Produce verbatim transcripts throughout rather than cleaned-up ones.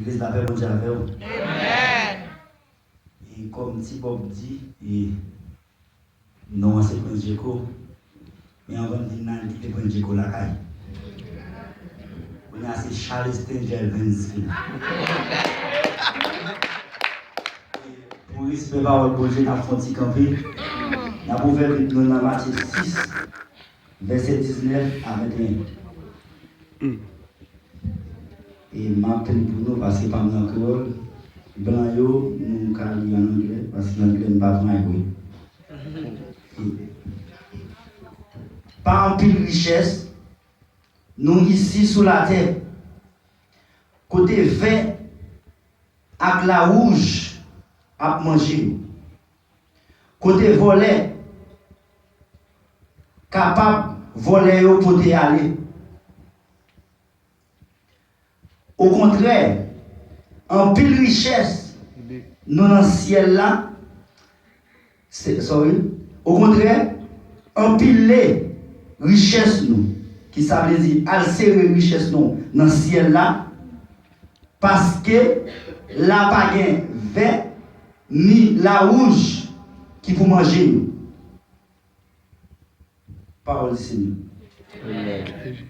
Legliz, lapè Bondye avè w. E kòm Ti Bòb di, e, non an se Prince Djeko. Men anvan n vin la, n kite Prince Djeko lakay. Kounye a se Charles Stenjel Vensky. E pou respè pawòl Bondye, n ap fè yon ti kanpe. N ap ouvè Bib nou nan Matye sis, vèsè diznèf a venteyen. E m ap li pou nou paske pa m nan kreyòl. Blan yo, nou ka li an anglè, paske anglè m pa pran vre. Pa anpil richès, nou isi sou latè, kote vè ak lawouj ap manje nou, kote vòlè kapab vòlè yo pote ale. Okontrè, anpil richès nou nan syèl la, se, sorry, okontrè, anpile richès nou, ki sa vle di al sere richès nou nan syèl la, paske la pa gen vè ni lawouj ki pou manje nou. Pawòl di Senyè.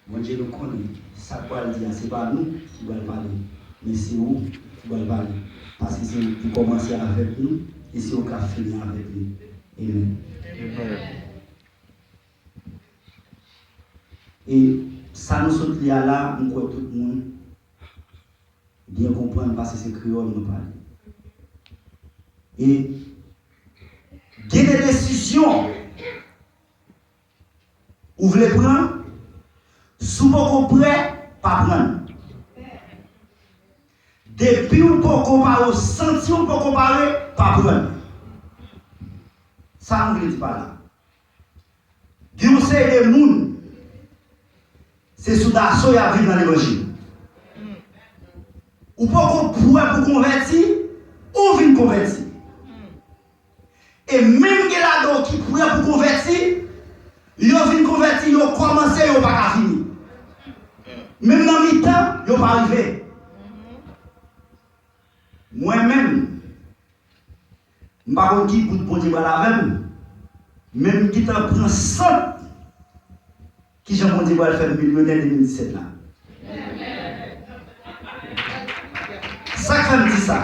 Bondye, nou konnen sa k pral di a, se pa nou ki pral pale, men se ou ki pral pale. Paske se ou ki kòmanse avèk nou, e se ou k ap fini avèk nou. Amen. E sa nou sot li a la, m kwè tout moun byen konprann paske se kreyòl nou pale. E gen de desizyon ou vle pran, si w poko prè, pa pran l. Depi w poko pare, w santi w poko pare, pa pran l. Sa m vle di pa la. Gen yon seri de moun, se sou daso y ap viv nan levanjil. Ou poko prè pou konvèti, ou vin konvèti. E menm gen ladan w ki prè pou konvèti, yo vin konvèti, yo kòmanse, yo pa ka fini. Menm nan mitan, yo pa rive. Mwen menm, m pa konn ki bout Bondye pral avè m, men m gentan pran sant kijan Bondye pral fè m milyonè de mil disèt la. Sa k fè m di sa?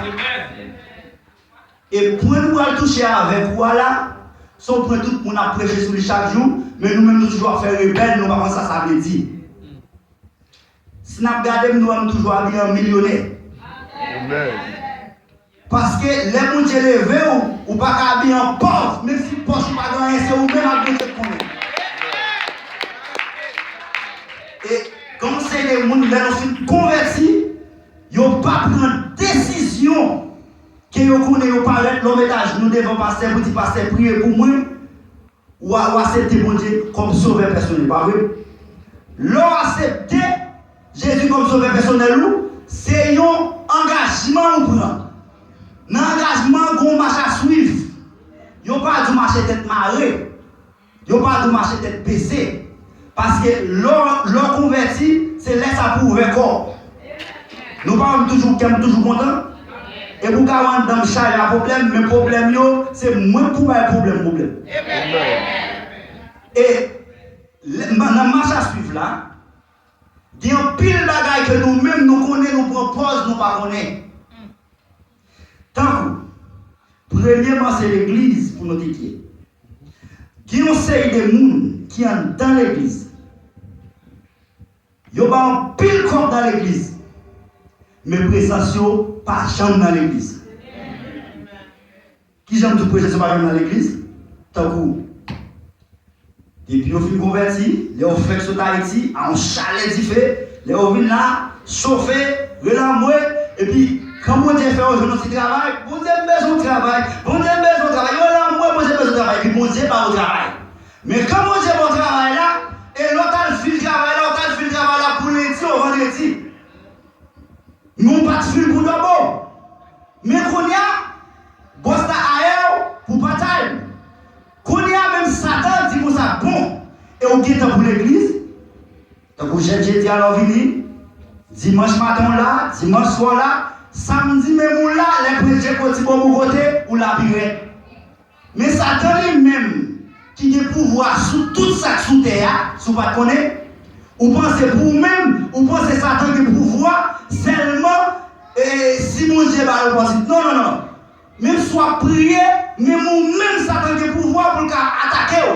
E pwen nou pral touche avèk ou a la, se yon pwen tout moun ap preche sou li chak jou, men nou menm nou toujou ap fè rebèl, nou pa konn sa sa vle di. Si n ap gade m, nou wè m toujou abiye an milyonè. Paske lè Bondye leve w, ou pa ka abiye an pòv, menm si pòch ou pa gen anyen, se ou menm ak Bondye k konnen. E gen yon seri de moun, lè nou fin konvèti, yo pa pran desizyon ke yo konnen yo parèt, lè w met ajnou devan pastè pou di, "Pastè, priye pou mwen." Ou a, ou aksepte Bondye kòm sovè pèsonèl, pa vre? Lè w aksepte Jezi kòm sovè pèsonèl ou, se yon angajman ou pran. Nan angajman an, gen yon mach a swiv. Yo pa di w mache tèt mare. Yo pa di w mache tèt bese. Paske lè w, lè w konvèti, se lè sa pou w ouvè kò w. Nou pa wè m toujou, kè m toujou kontan? Epi w ka wè anndan m chaje a pwoblèm, men pwoblèm yo, se mwen k pou bay pwoblèm pwoblèm. E lè, nan, nan mach a swiv la, gen anpil bagay ke nou menm nou konnen, nou pran pòz nou pa konnen. Tankou, premyèman, se legliz pou nou te kye. Gen yon seri de moun ki anndan legliz. Yo ba anpil kòb nan legliz, men prezans yo pa janm nan legliz. Kijan m di w prezans yo pa janm nan legliz? Tankou, depi yo fin konvèti, lè yo fèk sot Ayiti, a yon chalè dife, lè yo vin la, chofe, rele anmwe, epi kan Bondye fè yo jwenn yon ti travay, Bondye m bezwen yon travay, Bondye m bezwen yon travay, yo rele anmwe, Bondye bezwen yon travay, epi Bondye ba yo travay. Men kan Bondye ba w travay la, e lè w t al fil travay la, w t al fil travay la pou lendi ou vandredi. Men w pa t fil pou dòbo. Men kounye a, bòs la ayè w pou patay. Kounye a menm Satan di konsa, bon, e w gentan pou legliz? Tankou jèn jedi a lè w vini, Dimanch maten w la, dimanch swa w la, samdi menm ou la, lè Prens Djeko ti bò bò kote, ou la pi rèd. Men Satan li menm, ki gen pouvwa sou tout sa k sou tè a, si w pa t konnen, ou panse pou ou menm, ou panse Satan gen pouvwa sèlman e, si Bondye ba l opòtinite. Non, non, non. Menm si w ap priye, menm ou menm Satan gen pouvwa pou l ka atake w.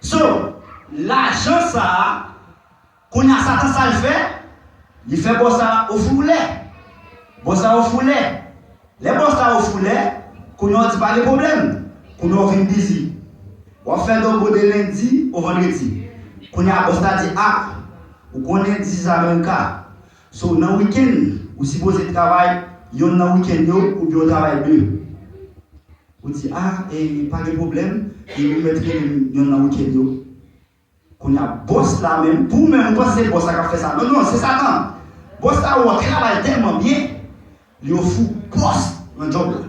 So, lajan sa a, kounye a Satan sa l fè, li fè bòs la ofri w lè. Bòs la ofri w lè. Lè bòs la ofri w lè, kounye a w di pa gen pwoblèm. Kounye a w vin bizi. W ap fè dòbo de lendi o vandredi. Kounye a bòs la di, a, ou konnen this is America. So, nan wikenn, ou sipoze travay yonn nan wikenn yo, oubyen w travay de. Ou di, a, e, pa gen pwoblèm, e ou mèt rele m yonn nan wikenn yo. Kounye a, bòs la menm, pou ou menm, ou panse se bòs la k ap fè sa. Non, non, se Satan. Bòs la wè w travay tèlman byen, li ofri w pòs nan djòb la.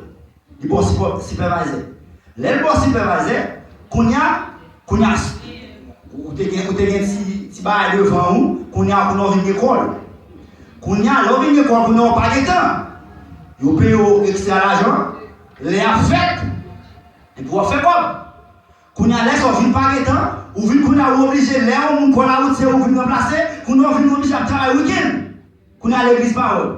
Li ba w sipè-, sipèvayzè. Lè l ba w sipèvayzè, kounye a, kounye a, ou te gen, ou te gen ti, ti bagay devan ou, kounye a, kounye a w vin gen kòl. Kounye a, lè w vin gen kòl, kounye a, w pa gen tan. Yo peye w ekstra lajan, lè ap fèt, epi w ap fè kòb. Kounye a, lè sa w vin pa gen tan, ou vin kounye a, ou oblije, lè yon moun kò la wout, se ou vin ranplase, kounye a, ou vin oblije ap travay wikenn. Kounye a, legliz pa wè w.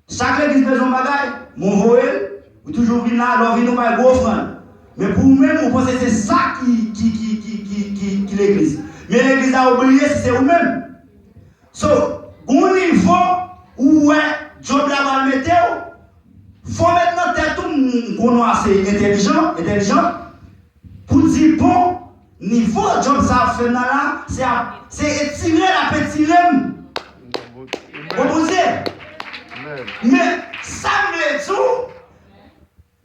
Chak legliz bezwen yon bagay, men w voye l, ou toujou vin la, lè w vin, ou bay gwo ofrann. Men pou ou menm, ou panse se sa ki, ki, ki, ki, ki, ki, ki legliz. Men legliz la, ou bliye si se ou menm. So, gon nivo, ou wè, djòb la pral mete w, fò w met nan tèt ou, m, m konnen w ase entèlijan, entèlijan, pou di, bon, nivo djòb sa ap fè m nan la, se ap, se etire l ap etire m. Bon, Bondye. Men, sa m vle di w,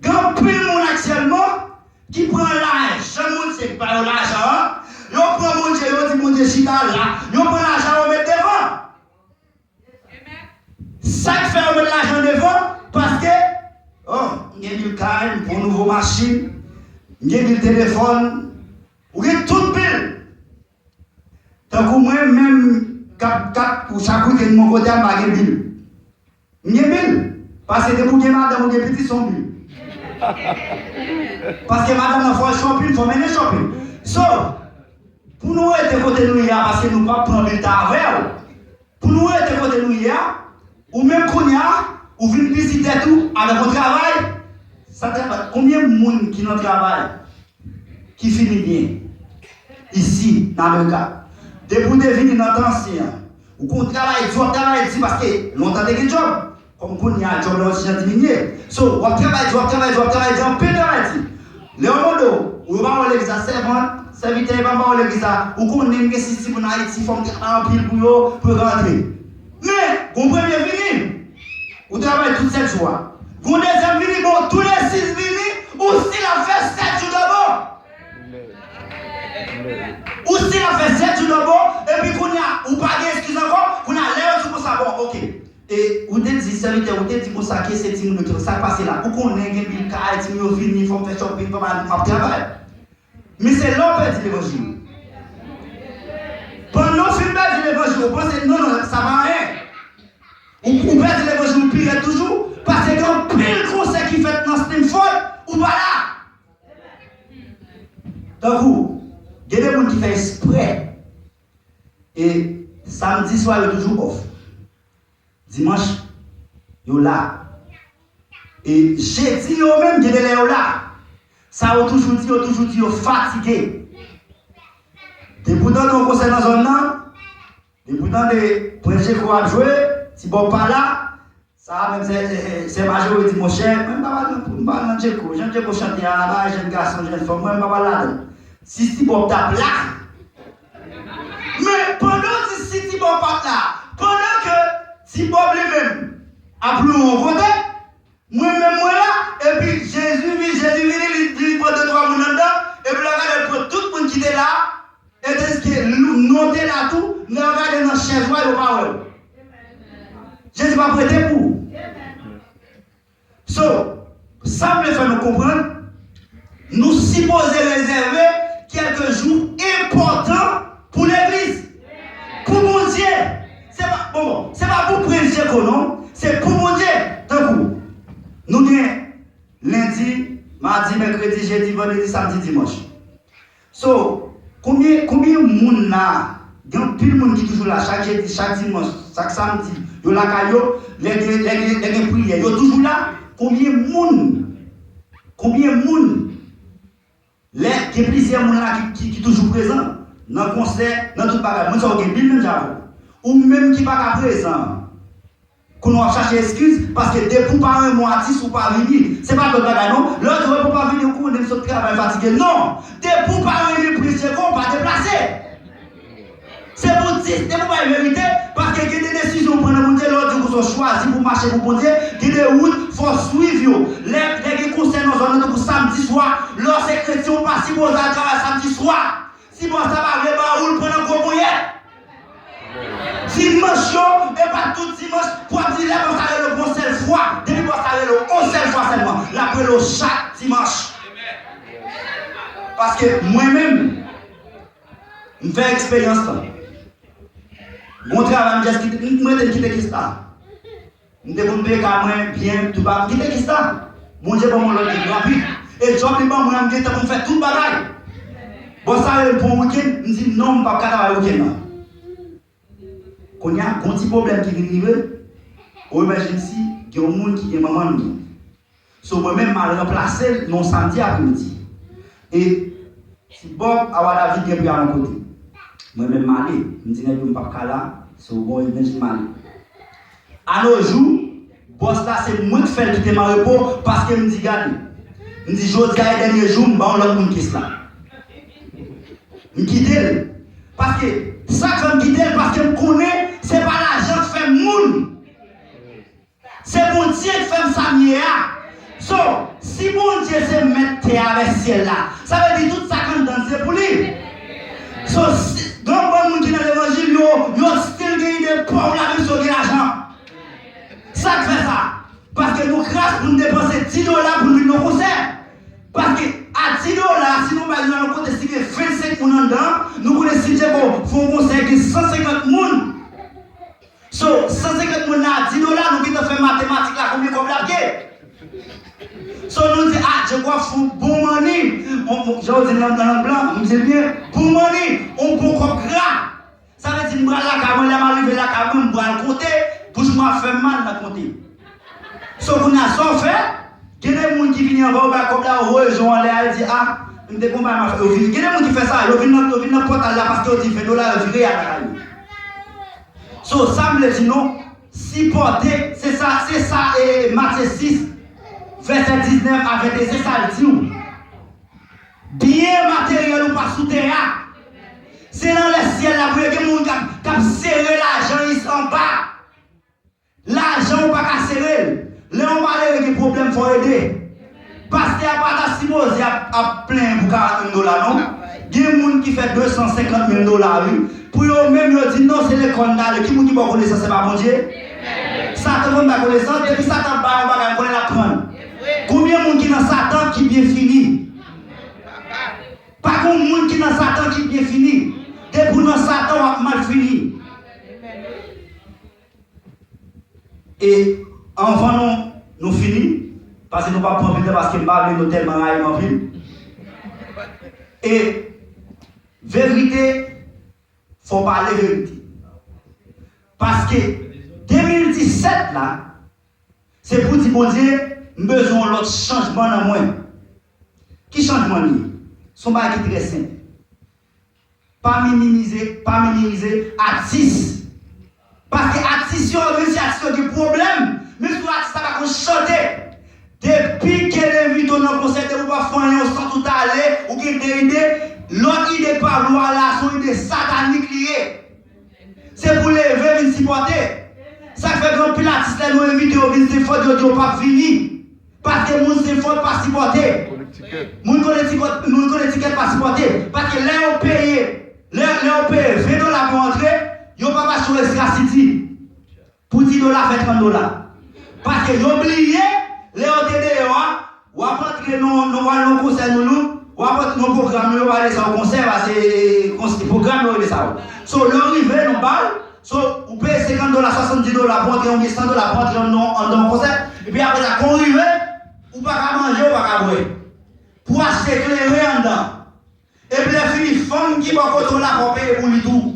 gen anpil moun aktyèlman ki pran lajan Bondye ba yo lajan an, yo pran Bondye, yo di Bondye chita la, yo pran lajan yo met devan. Sa k fè yo met lajan devan, paske, oh, m gen bil kay, m pran nouvo machin, m gen bil telefòn, ou gen tout bil. Tankou mwen menm, k ap, k ap, ou chak wikenn mwen kote a, m pa gen bil. M gen bil. Paske depi w gen madanm, ou gen pitit, se yon bil. Paske madanm nan fè w shopping, fè w mennen shopping. So, pou nou rete kote nou ye a, paske nou p ap pran bil ta avè w. Pou nou rete kote nou ye a, ou menm kounye a, ou vin bizi tèt ou avèk yon travay. Sa travay, konbyen moun ki nan travay ki fini byen isi, nan Amerika? Depi w te vini nan tan ansyen an, ou konn travay di, w ap travay di, paske lontan te gen djòb. Kòm kounye a, djòb la yon ti jan diminye. So, w ap travay di, w ap travay di, w ap travay di, anpil travay di. Lè yo mande w, ou yo pa wè legliz la, sèvant, sèvitè, yo pa wè legliz la, ou konnen m gen sis timoun Ayiti, fò m travay anpil pou yo, pou yo ka rantre. Men, gon premye vini, ou travay tout sèt jou a. Gon dezyèm vini, bon, tou le sis vini, ou still ap fè sèt jou dòbo. Ou still ap fè sèt jou dòbo, epi kounye a, ou pa gen eskiz ankò, kounye a, lè yo di konsa, bon, oke. E ou te di, sèvitè, ou te di konsa ke se timoun yo ki, sa k pase la? Ou konnen gen bil kay, timoun yo vini, fò m fè shopping, fò m al, m ap travay. Men se la w pèdi levanjil. Pandan w fin pèdi levanjil, ou panse, non, non, sa pa anyen. Ou, ou pèdi levanjil pi rèd toujou, paske gen anpil konsè ki fèt nan Stamford, ou pa la. Tankou, gen de moun ki fè eksprè, e samdi swa yo toujou off. Dimanch, yo la. E jedi yo menm, gen de lè yo la. Sa yo toujou di, yo toujou di yo fatige. Depi w tande yon konsè nan zòn nan, depi w tande Prens Djeko ap jwe, Ti Bòb pa la, sa a menm sè, sè, sè Majore di, monchè, mwen m pa pral nan, m pa pral nan Djeko. Jan Djeko chante a, bagay jèn gason, jèn fanm, mwen m pa pral ladan l. Si Ti Bòb t ap la, men pandan w di si Ti Bòb pa t la, pandan ke Ti Bòb li menm ap lwe yon kote, mwen menm mwen la, epi Jezi vini, Jezi vini, li, li pran de twa moun anndan, epi lè w gade l pran tout moun ki te la, e tandiske non te la tou, lè w gade nan chèz ou a, yo pa wè w. Jezi p ap rete pou ou. So, sa m vle fè nou konprann, nou sipoze rezève kèlke jou enpòtan pou legliz, pou Bondye. jedi, vandredi, samdi, dimanch. So, konbyen, konbyen moun la, gen anpil moun ki toujou la chak jedi, chak dimanch, chak samdi, yo lakay yo, lè gen, lè gen, lè gen priyè, yo toujou la. Konbyen moun, konbyen moun, lè gen plizyè moun la ki, ki, ki toujou prezan nan konsè, nan tout bagay. Moun sa yo gen bil menm jan avè w. Ou menm ki pa ka prezan, kounye w ap chache eskiz, paske depi w pa renmen yon atis, ou pa vini. Se pa lòt bagay non. Lè w di w pa vini, ou konnen m sot travay fatige. Non! Depi w pa renmen prensip ou, pa deplase. Se pou di, depi w bay verite, paske gen de desizyon w pran nan Bondye, lè w di w konsa w chwazi pou w mache pou Bondye, gen de wout fò w swiv yo. Lè, lè gen konsè nan zòn nan, tankou samdi swa, lè w se kretyen, ou pa sipoze al travay samdi swa. Si bòs la pa vle ba ou l, pran nan gwo ponyèt. Dimanch yo, e pa tout dimanch, pou ap di lè bòs la rele w yon sèl fwa. Depi bòs la rele w yon sèl fwa sèlman, l ap rele w chak dimanch. Paske mwen menm, m fè eksperyans lan. Gon travay m just kite, m, m rete m kite kis la. M te konn peye kay mwen byen, tout bagay. M kite kis la. Bondye ban mwen lòt ide rapid. E djòb li ban mwen an, m gen tan pou m fè tout bagay. Bòs la rele m pou yon wikenn, m di non, m p ap ka travay wikenn nan. Kounye a, gon ti pwoblèm ki vin rive. O emergency, gen yon moun ki gen manman l mouri. So, mwen menm, m al ranplase l yon samdi apremidi. E si Bob, awa David gen pou y al yon kote. Mwen menm, m ale. M di nèg yo m p ap ka la, so, bon, evenjil m ale. A no jou, bòs la, se mwen k fè l kite m an repo, paske m di, gade, m di, jodi a e dènye jou, m ba yon lòt moun kis la. M kite l. Paske, sa k fè m kite l, paske m konnen se pa lajan k fè m moun. Se Bondye k fè m sa m ye a. So, si Bondye se mèt tè avèk syèl la, sa vle di tout sa k anndan l se pou li. So, si, gen yon bann moun ki nan levanjil, yo, yo still gen ide pòv la, menm si yo gen lajan. Sa k fè sa? Paske nou kras pou n depanse dis dola pou n vin nan konsè. Paske a dis dola, si nou bay nou al yon kote, si gen vennsenk moun anndan, nou konnen si Djeko fè yon konsè, gen san senkant moun. So, san senkant moun nan a dis dola, nou gentan fè matematik la, konbyen kòb l ap gen? So, nou di, a, Djeko ap fè yon bon money. Yon, yon, jan yo di nan, nan lang blan, m di l byen, bon money, yon bon kòb gra. Sa vle di, m pral lakay mwen, lè m arive lakay mwen, m pral konte, bouch mwen ap fè m mal nan konte. So, kounye a, sa w fè, gen de moun ki vini anvan w bay kòb la, yo voye je w anlè a, yo di, a, m te gon bagay m ap fè, yo vini. Gen de moun ki fè sa, yo vin nan, yo vin nan pòtay la paske yo di ven dola, yo vire al lakay yo. So, sa m vle di nou, sipòte, se sa, se sa, e, Matye sis, vèsè diznèf a venteyen, se sa l di w. Byen materyèl ou pa sou tè a. Se nan lè syèl la pou ye. Gen moun k ap, k ap sere lajan isit anba. Lajan ou pa ka sere l. Lè yon malere gen pwoblèm, fò w ede. Pastè a pa ta sipoze ap, ap plenyen pou karant mil dola, non. Gen moun ki fè de san senkant mil dola, wi. Pou yo menm, yo di, non, se lekòl n ale. Ki moun ki ba w konesans, se pa Bondye? Satan konn bay konesans, depi Satan bay yon bagay, m konnen l ap pran l. Konbyen moun ki nan Satan ki byen fini? Pa gen moun ki nan Satan ki byen fini. Depi w nan Satan, w ap mal fini. E anvan nou, nou fini, paske nou p ap pran anpil tan, paske m pa vle nou tèlman rayi m anpil. E verite, fò w pale verite. Paske de mil disèt la, se pou di Bondye, m bezwen yon lòt chanjman nan mwen. Ki chanjman li ye? Se yon bagay ki trè senp. Pa minimize, pa minimize atis. Paske atis yo, menm si atis yo gen pwoblèm, menm si atis la pa konn chante, depi Kenny envite w nan konsè, depi w pa fè anyen, w santi w t ale, ou gen de ide, lòt ide k pa vle w ale a, se yon ide satanik li ye. Se pou leve vin sipòte. Sa k fè gen anpil atis lè nou envite yo vin Senfòd, yo di yo p ap vini. Paske moun Senfòd pa sipòte. Moun Konnetikèt, moun Konnetikèt pa sipòte. Paske lè yo peye, lè, lè yo peye ven dola pou antre, yo p ap achte yon Extra C D. Pou dis dola fè trant dola. Paske yo bliye, lè yo te deyò a, w ap antre nan, nan, w al nan konsè nou, nou, w ap antre nan pwogram nou, yo pa rele sa yo konsè, paske, e, kons-, pwogram yo rele sa yo. So, lè w rive nan bal, so, ou peye senkant dola, swasanndis dola pou antre, oubyen san dola pou antre anndan, anndan yon konsè, epi apre sa, kan w rive, ou pa ka manje, ou pa ka bwè. pou achte kleren anndan. Epi lè fini, fanm ki bò kote w la fò peye pou li tou.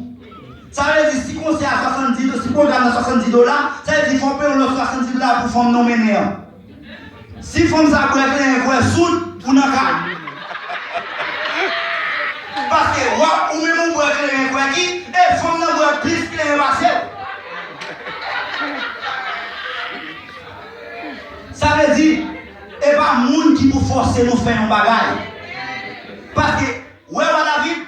Sa vle di, si konsè a swasanndiz, si pwogram nan swasanndiz dola, sa vle di fò peye yon lòt swasanndiz dola pou fanm nan w mennen an. Si fanm sa bwè kleren kwè soud, ou nan ka. Paske w ap, ou menm ou bwè kleren kwè ki, e fanm nan bwè plis kleren pase w. Sa vle di, e pa moun ki pou fòse nou fè yon bagay. Paske, wè wa David,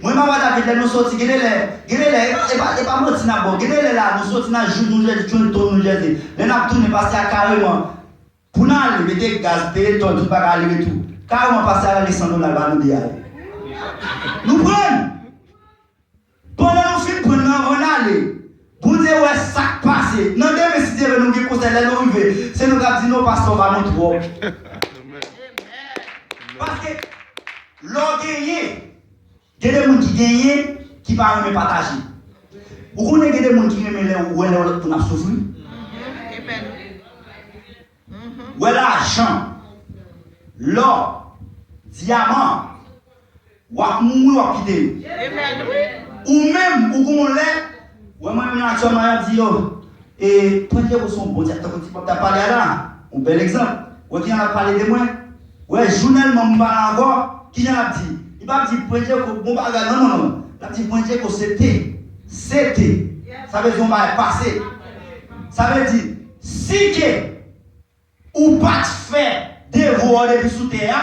mwen pa wa David, lè nou soti, gen de lè, gen de lè, e pa, e pa, e pa manti n ap ba w, gen de lè la, nou soti nan jou nou jèdi, Trenton nou jèdi. Lè n ap tounen, pastè a kareman, pou n ale, mete gaz, peye tòl, tout bagay, ale retou. Kareman, pastè a rale san dola, ba nou de a yo. Nou pran! Pandan nou fin pran nan, anvan n ale, Bondye wè sa k pase. Nan demen, si Dye vle, nou gen konsèy, lè nou rive, se nou k ap di, "Non, pastè, w ba nou twòp." Paske, lè w genyen, gen de moun ki genyen, ki pa renmen pataje. Ou konnen gen de moun ki renmen lè w wè lè lòt moun ap soufri? Wè lajan, lò, dyaman, w ap mouri, w ap kite yo. Ou menm, ou gon lè, wè mwen menm la aktyèlman, y ap di yo, e, Prèt Jeko se yon bon dyak, tankou ti pòp t ap pale a la, yon bèl egzanp. Wè kijan l ap pale de mwen. Wè jounèlman m pa la ankò, kijan l ap di? Li p ap di Prèt Jeko bon bagay, non, non, non. L ap di Prèt Jeko se te, se te. Sa vle di yon bagay pase. Sa vle di, si ke ou pa t fè devwa w depi sou tè a,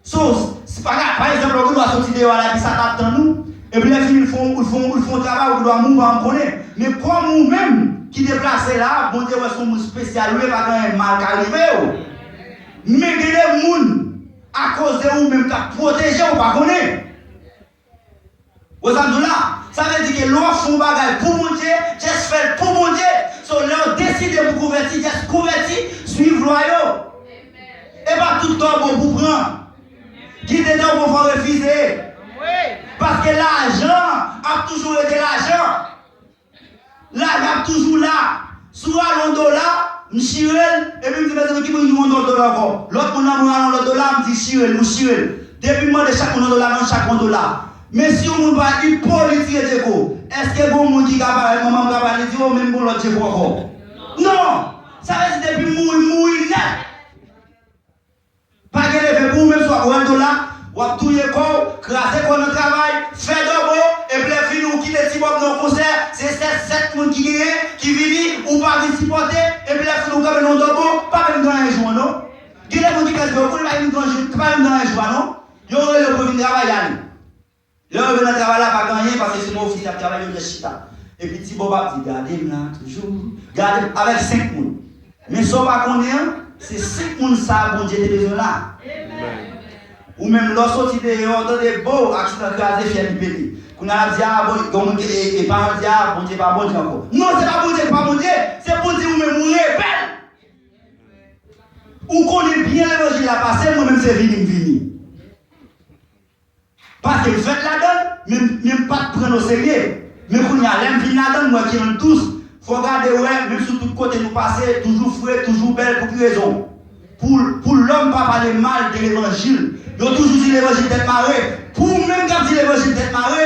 so, si pa, pa egzanp, lè w gen dwa soti deyò a la, epi sa t ap tann ou, epi lè fini, l fè yon, l fè yon, l fè yon travay, ou gen dwa mouri, ou pa janm konnen. Men kòm ou menm ki deplase la, Bondye wè se yon moun espesyal ou ye, pa gen anyen mal ka rive w. Men gen de moun, akoz de ou menm, k ap pwoteje w, ou pa konnen. Wè sa m di w la? Sa vle di ke lè w ap fè yon bagay pou Bondye, just fè l pou Bondye. So, lè w deside pou konvèti, just konvèti, swiv lwa yo. E pa tout tòbo pou pran. Kite tòbo fò refize. Paske lajan ap toujou rete lajan. Lajan ap toujou la. Si w rale yon dola, m chire l, epi m di, "Mezanmi, ki moun ki gen yon lòt dola ankò?" Lòt moun nan, mwen rale yon lòt dola, m di, "Chire l," nou chire l. Depi m mande chak moun yon dola, m rann chak moun yon dola. Men si yon moun pa li poli tire Djeko, èske gon moun ki ka parèt, manman m ka parèt, li di, "O, men m gon lòt Djeko ankò"? Non! Sa vle di depi m mouri, m mouri nèt. Pa gen leve pou ou menm, si w ap wè dola, w ap touye kò w, kraze kò w nan travay, fè dòbo, epi lè fini ou kite ti bòb nan konsè, se sèt, sèt moun ki genyen, ki vini, ou pa vin sipòte, epi lè fini ou kanpe nan yon dòbo, pa menm gen anyen jou an non. Gen de moun ki pèdi yo, ou konnen pa menm gen anyen jou, pa menm gen anyen jou an non. Yo rele w pou vin travay, y ale. Lè yo rive nan travay la, pa gen anyen, paske se nan ofis y ap travay, yo jis chita. Epi ti bòb ap di, "Gade m la, toujou. Gade m," avèk senk moun. Men sa w pa konnen an, se senk moun sa a Bondye te bezwen la. Ou menm, lè w soti deyò, w tande, bo, aksidan kraze, fyèl li pete. Kounye a l ap di, "A, bon, gen moun ki, e, e, pa di, a, Bondye pa Bondye ankò." Non, se pa Bondye ki pa Bondye, se Bondye ou menm, ou rebèl. Ou konnen byen levanjil la pase, mwen menm se vini m vini. Paske m fèt ladan l, men, men m pa t pran l oserye. Men kounye a, lè m vin ladan l, m wè ki rann dous. Fò w gade wè, menm si tout kote nou pase, toujou fre, toujou bèl, pou ki rezon? Pou, pou lòm pa pale mal de levanjil. Yo toujou di levanjil tèt mare. Pou ou menm k ap di levanjil tèt mare,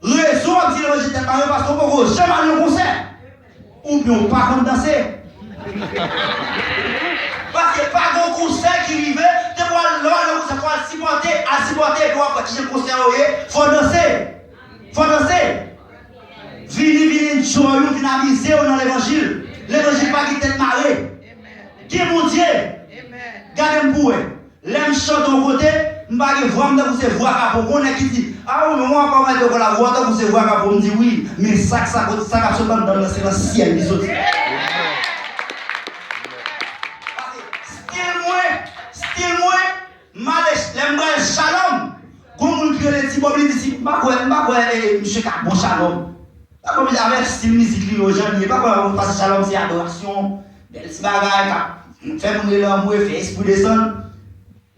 rezon w ap di levanjil tèt mare, paske w poko janm al nan konsè. Oubyen w pa konn danse. Paske pa gen konsè ki rive, depi w al, lè w al nan konsè, fò w al sipòte, al sipòte, epi w ap wè kijan konsè yo ye, fò w danse. Fò w danse. Vini, vin enjoy ou, vin amize w nan levanjil. Levanjil pa gen tèt mare. Gen Bondye. Gade m pou wè. Lè m chante yon kote, m pa gen vwa, m tankou se vwa kapo. Gon nèg ki di, "A, ou menm, w ap mete w la, vwa tankou se vwa kapo." M di, "Wi, men sa k, sa k, sa k ap sot anndan m nan, se nan syèl li soti." Paske stil mwen, stil mwen, m ale, lè m pral Shalom, gon moun ki rele Ti Bòb, li di, "Si, m pa kwè, m pa kwè, e, misye ka bon Shalom." Pa kwè misye avèk stil mizik li yo, jan li ye, pa kwè, paske Shalom se adorasyon, bèl ti bagay, ka fè moun rele anmwe, fè espri desann.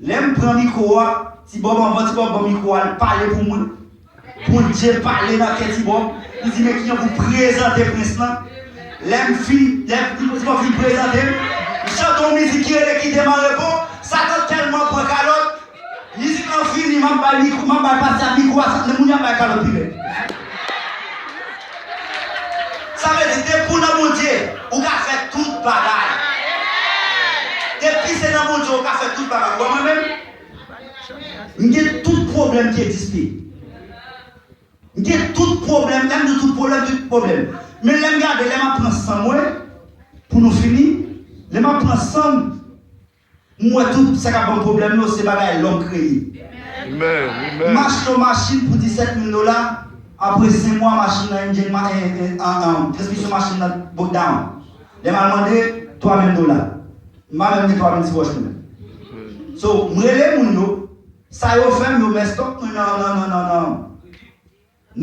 Lè m pran mikwo a, Ti Bòb anvan, Ti Bòb ban mikwo a, l pale pou mwen. Bondye pale nan kè Ti Bòb. Li di, "Men kijan pou prezante prens lan." Lè m fin, lè Ti Bòb fin prezante m, m chante yon mizik ki rele Kite m an repo. Satan tèlman pran kalòt, Vini, m ap bay mikwo, m ap bay pastè a mikwo a, sa, moun yo ap bay kalòt pi rèd. Sa vle di, depi w nan Bondye, ou ka fè tout bagay. Depi se nan Bondye, ou ka fè tout bagay. Ou wè mwen menm? M gen tout pwoblèm ki egziste. M gen tout pwoblèm, lè m di tout pwoblèm, tout pwoblèm. Men lè m gade, lè m ap pran san mwen, pou nou fini, lè m ap pran san m, m wè tout sa k ap ban m pwoblèm yo, se bagay lòm kreye. Amen, amen. M achte yon machin pou disèt mil dola, apre senk mwa, machin nan, enjin ma-, en, en, an, an, transmisyon machin nan breakdown. Lè m al mande, twa mil dola. M pa menm gen twa mil sou pòch mwen. So, m rele moun yo, sa yo fè m, yo mess up mwen nan, nan, nan, nan, nan,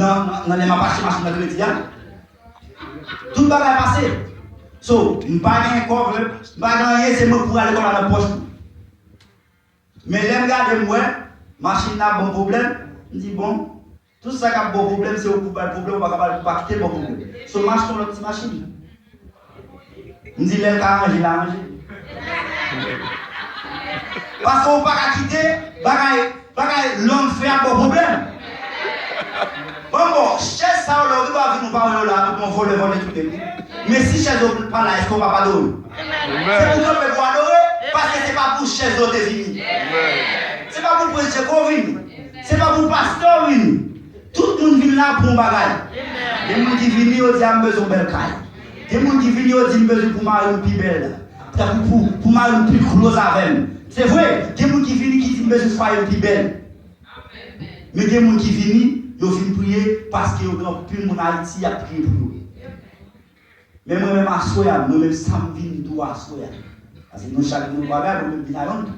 nan, nan, nan lè m ap achte machin nan kredi a. Tout bagay pase. So, m pa gen kòb, m pa gen anyen, se mwen pou ale kòb la nan pòch mwen. Men lè m gade m wè, machin nan ap ban m pwoblèm, m di, bon, tout sa k ap ba w pwoblèm, se ou pou bay pwoblèm, ou pa ka bay, ou pa kite l ba w pwoblèm. So, m achte yon lòt ti machin. M di lè l ka ranje, l a ranje. Paske ou pa ka kite bagay, bagay lòm fè ap ba w pwoblèm. Bon, bon, chèz sa yo lè ou rive a vin ou pa wè yo la, tout moun vòlè, vòlè tout li. Men si chèz yo pa la, èske ou p ap adore? Se pou kanpe pou adore, paske se pa pou chèz yo te vini. Se pa pou preche ke w vini. Se pa pou pastè w vini. Tout moun vin la pou yon bagay. Gen moun ki vini, yo di, a, m bezwen yon bèl kay. Gen moun ki vini, yo di, m bezwen pou mari m pi bèl. Tankou pou, pou mari m pi close avè m. Se vre, gen moun ki vini ki di, m bezwen fwaye m pi bèl. Men gen moun ki vini, yo vin priye paske yo gen anpil moun Ayiti y ap priye pou yo. Men mwen menm aswè a, mwen menm sa m vin di w aswè a. Paske nou chak gen yon bagay, mwen menm vin a yon tou.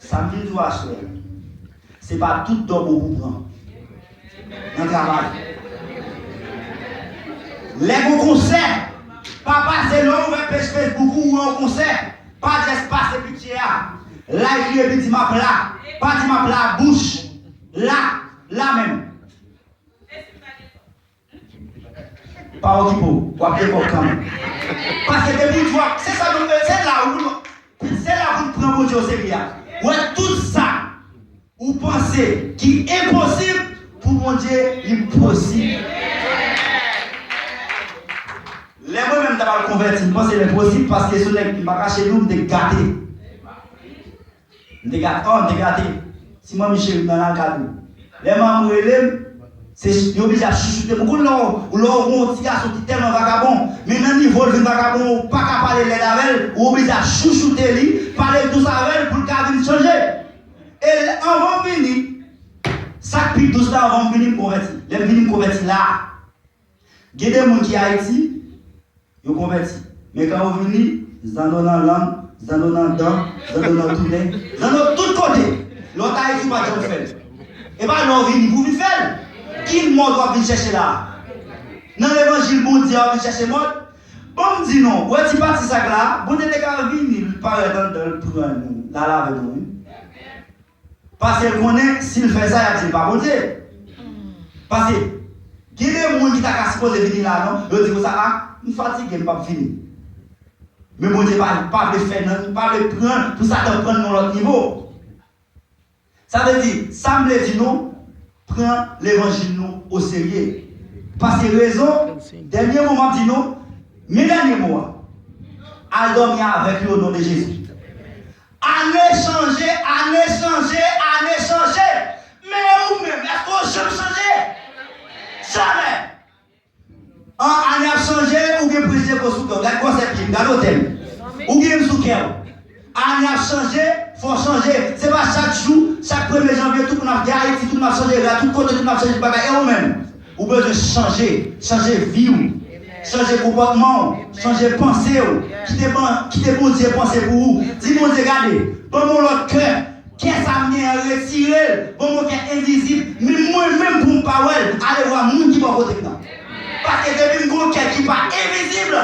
Sa m vin di w aswè a, se pa tout dòb ou pou pran nan travay. Lè gon konsè, pa pase lè w ouvè page Facebook ou, ou wè yon konsè, pa just pase picture a. Like li epi di m ap la. Pa di m ap la bouch. La, la menm. Pa okipe w, w ap gen kòb kanmenm. Paske depi w di w ap, se sa nou fè, se la ou, se la pou n pran Bondye oserye a. Wè tout sa ou panse ki enposib, pou Bondye, li posib. Lè mwen menm m t ap al konvèti, m panse l enposib paske se yon nèg m pa kache di w m te gate. M te gate, oh, m te gate. Ti manmi cheri m nan lakay ou. Lè manman m rele m, se, yo oblije ap chouchoute m. Ou konn lè w, lè w gon ti gason ki tèlman vagabon, men nan nivo l vin vagabon, ou pa ka pale lèd avè l, ou oblije ap chouchoute li, pale dous avè l pou l ka vin chanje. E lè, anvan m vini, sa k pi dous la, anvan m vini, m konvèti. Lè m vini, m konvèti la. Gen de moun ki Ayiti, yo konvèti. Men kan yo vini, zanno nan lang, zanno nan dan, zanno nan tounen, zanno tout kote. Lè w t Ayiti, ou pa t janm fè l. E pa lè w vini pou w vin fè l. Ki mòd w ap vin chèche la a? Nan levanjil Bondye a, w ap vin chèche mòd? Ban m di nou, w wè ti pati sak la a, Bondye te ka vini, l parèt anndan, l pran nou, l al avè nou, wi. Paske l konnen, si l fè sa, y ap di l pa Bondye. Paske, gen de moun ki ta ka sipoze vini la, non? Yo di konsa, a, m fatige, m p ap vini. Men Bondye pa, pa vle fè nan, pa vle pran, pou Satan pran n nan lòt nivo. Sa vle di, sa m vle di nou, pran levanjil nou oserye. Paske rezon, dènye mo m ap di nou, men dènye mo a, al dòmi avèk li o non de Jezi. Ane chanje, ane chanje, ane chanje. Men ou menm, èske w janm chanje? Jamè! An, ane ap chanje, ou gen prejije sou kè w. Gad gwosè pye m, gad wotè m. Ou gen m sou kè w. Ane ap chanje, fò w chanje. Se pa chak jou, chak premye janvye, tout moun ap gen Ayiti, tout moun ap chanje rad, tout kote, tout moun ap chanje bagay. E ou menm? Ou bezwen chanje, chanje vi w, chanje konpòtman w, chanje panse w. Kite ban-, kite Bondye panse pou ou. Di Bondye, gade, ban m yon lòt kè. Kè sa m gen an, retire l. Ban m yon kè envizib. Men mwen menm pou m pa wè l, ale vwa moun ki bò kote m nan. Paske depi m gen yon kè ki pa envizib,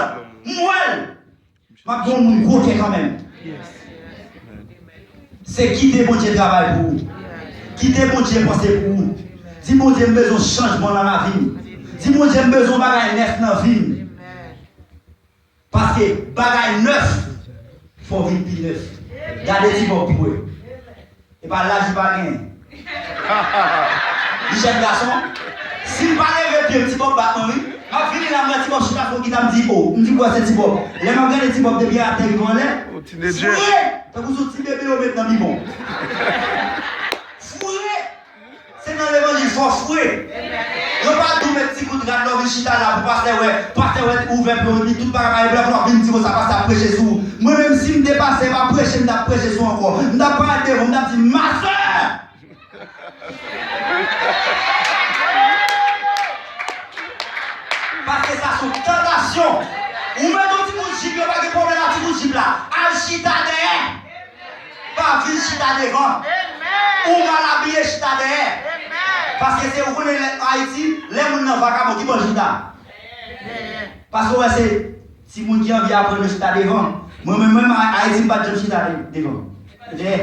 m wè l. M ap gen yon moun gwo kè kanmenm. Se kite Bondye travay pou ou. Kite Bondye panse pou ou. Di Bondye, m bezwen chanjman nan lavi m. Di Bondye, m bezwen bagay nèf nan vi m. Paske bagay nèf, fò w vin pi nèf. Gade ti bò pou wè. E pa laj li pa genyen. Li jèn gason. Si m pa leve pye m, Ti Bòb bat mwen, wi. M ap vini la, m wè Ti Bòb chita sou gita, m di, "O." M di, "Kwè se Ti Bòb." Lè m ap gade Ti Bòb depi atè rive anlè, fre, tankou se yon ti bebe yo met nan bibwon. Fre. Se nan levanjil fò fre. Yo pa di w met ti kout rad la w vin chita la pou pastè wè. Pastè wè ouvè pye w epi tout bagay pa gen plan pou w ap vin di konsa pastè ap preche sou ou. Mwen menm si m te pastè, e pa preche m t ap preche sou ankò. M t ap parèt devan w, m t ap di, "Ma sè!" Paske sa se yon tantasyon. Ou met yon ti bout jip, yo pa gen pwoblèm ak ti bout jip la. Al chita dèyè. Pa vin chita devan. Ou mal abiye, chita dèyè. Paske se ou konnen lè Ayiti, lè moun nan vakabon, ki bò l chita? Paske w wè se timoun ki anvi aprann yo chita devan. Mwen menm, mwen menm, Ayiti, m pa t janm chita de- devan. Dèyè.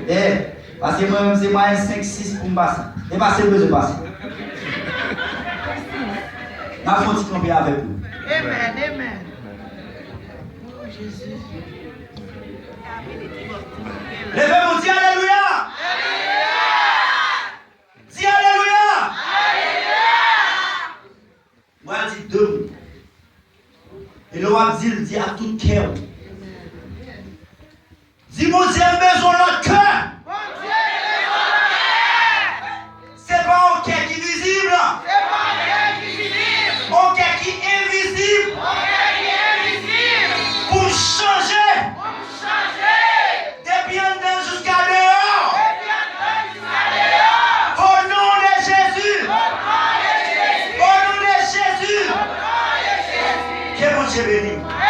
Dèyè. Paske mwen menm, se mwayen senk, sis pou m pase. E pase m bezwen pase. N ap fè yon ti kanpe avèk nou. Amen, amen. Leve men w, di alelouya! Di alelouya! Mwen di de mo. E lè w ap di l, di ak tout kè w. Di, "Bondye, m bezwen lòt kè." Se pa yon kè ki vizib. Yon kè ki envizib. Pou m chanje. Depi anndan jiska deyò. O non de Jezi. O non de Jezi. Ke Bondye beni w.